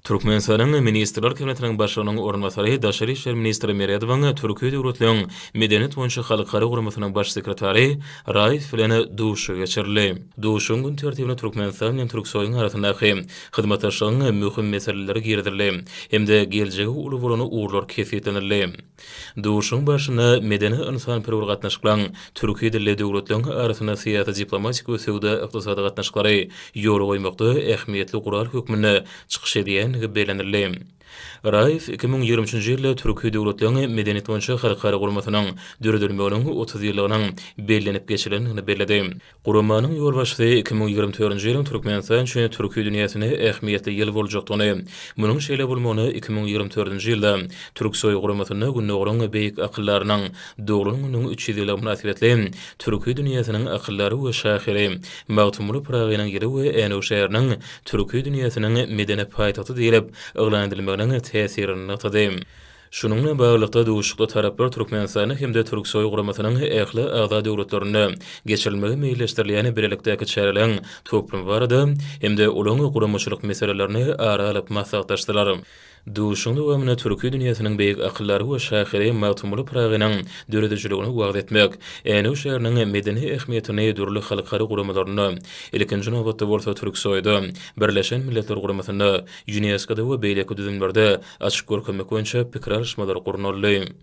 Türkmenistanyň Ministrler Kabinetiniň Başlygynyň orunbasary, daşary işler ministri Meredowyň Türki döwletleriň Medeniýet boýunça halkara guramasynyň baş sekretary Raýew bilen duşuşygy geçirildi. Duşuşygyň gün tertibine Türkmenistan bilen Türksoýyň arasyndaky hyzmatdaşlygyň möhüm meseleleri girizildi hem-de geljegi uly bolan ugurlar kesgitlenildi. Duşuşygyň barşynda medeni-ynsanperwer gatnaşyklaryň türki dilli döwletleriň arasynda syýasy-diplomatik we söwda-ykdysady gatnaşyklary ýola goýmakda ähmiýetli gural hökmünde çykyş edýändigi bellenildi. Raýew 2023-nji ýylda Türki döwletleriň medeniýet boýunça halkara guramasynyň döredilmeginiň 30 ýyllygynyň bellenip geçilendigini belledi. Guramanyň ýolbaşçysy 2024-nji ýylyň Türkmenistan üçin türki dünýäsinde ähmiýetli ýyl boljakdygyny, munuň şeýle bolmagyna 2024-nji ýylda Türksoý guramasynda Gündogaryň beýik akyldarynyň doglan gününiň 300 ýyllygy mynasybetli Türki dünýäsiniň akyldary we şahyry Magtymguly Pyragynyň ýyly we Änew şäheriniň Türki dünýäsiniň medeni paýtagty diýlip yglan edilmeginiň täsirini nygtady. Şunuň bilen baglylykda, duşuşykda taraplar Türkmenistanda hem-de Türksoý guramasynyň ähli agza döwletlerinde geçirilmegi meýilleşdirilýän bilelikdäki çäreleriň toplumy barada hem-de olaryň guramaçylyk meselelerini ara alyp maslahatlaşdylar. Duşuşygyň dowamynda türki dünýäsiniň beýik akyldary we şahyry Magtymguly Pyragynyň döredijiligini wagyz etmek, Änew şäheriniň medeni ähmiýetini dürli halkara guramalarynda, ilkinji nobatda bolsa Türksoýda, Birleşen Milletler Guramasynda, Ýunesko-da we beýleki düzümlerde açyp görkezmek boýunça pikir alyşmalar gurnaldy.